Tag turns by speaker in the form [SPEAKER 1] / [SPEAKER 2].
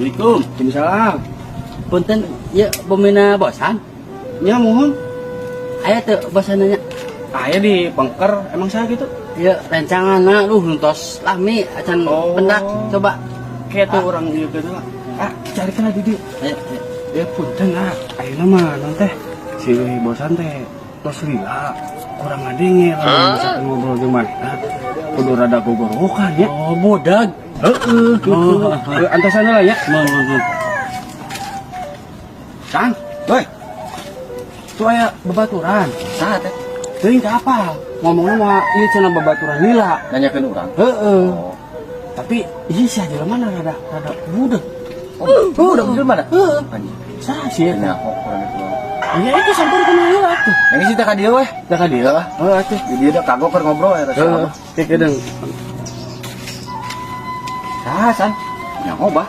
[SPEAKER 1] Assalamualaikum.
[SPEAKER 2] Waalaikumsalam.
[SPEAKER 1] Punten, ya pemina bosan.
[SPEAKER 2] Nya, muhun.
[SPEAKER 1] Aya teu bosan nanya?
[SPEAKER 2] Aya di pengker, emang saya gitu.
[SPEAKER 1] Ya rencangan duh tos lami acan pendak coba.
[SPEAKER 2] Kayak tuh orang ieu gitu lah. Ah, carikan di dieu.
[SPEAKER 1] Ayo, ayo.
[SPEAKER 2] Ya punten ah, ayeuna mah non teh si bosan teh tos lila, kurang ngadenge lamun misalkan ngobrol jeung manehna. Kudu rada gogorowokan ya.
[SPEAKER 1] Oh, budak.
[SPEAKER 2] Heeh, gitu.
[SPEAKER 1] Oh.
[SPEAKER 2] Eh, antosan lah ya.
[SPEAKER 1] Mau, mau, mau.
[SPEAKER 2] Kang,
[SPEAKER 3] Woi,
[SPEAKER 2] tuh aya babaturan.
[SPEAKER 3] Saha teh?
[SPEAKER 2] Teuing teh apa? Ngomongna mah ieu cenah babaturan lila.
[SPEAKER 3] Nanyakeun urang.
[SPEAKER 2] Heeh.
[SPEAKER 3] Oh.
[SPEAKER 2] Tapi ieu sih jelema mana rada rada budak.
[SPEAKER 3] Oh, budak jelema mana?
[SPEAKER 2] Heeh.
[SPEAKER 3] Anjing.
[SPEAKER 2] Saha sih eta?
[SPEAKER 3] Nyaho urang itu.
[SPEAKER 2] Iya, itu sampai ke lila tuh.
[SPEAKER 3] Yang sih teh ka dieu weh.
[SPEAKER 2] Teh ka dieu.
[SPEAKER 3] Heeh.
[SPEAKER 2] Heeh atuh.
[SPEAKER 3] Di dieu da kagok keur ngobrol ya.
[SPEAKER 2] Heeh, kayak kedeng.
[SPEAKER 3] Saha, San? Nyaho bah.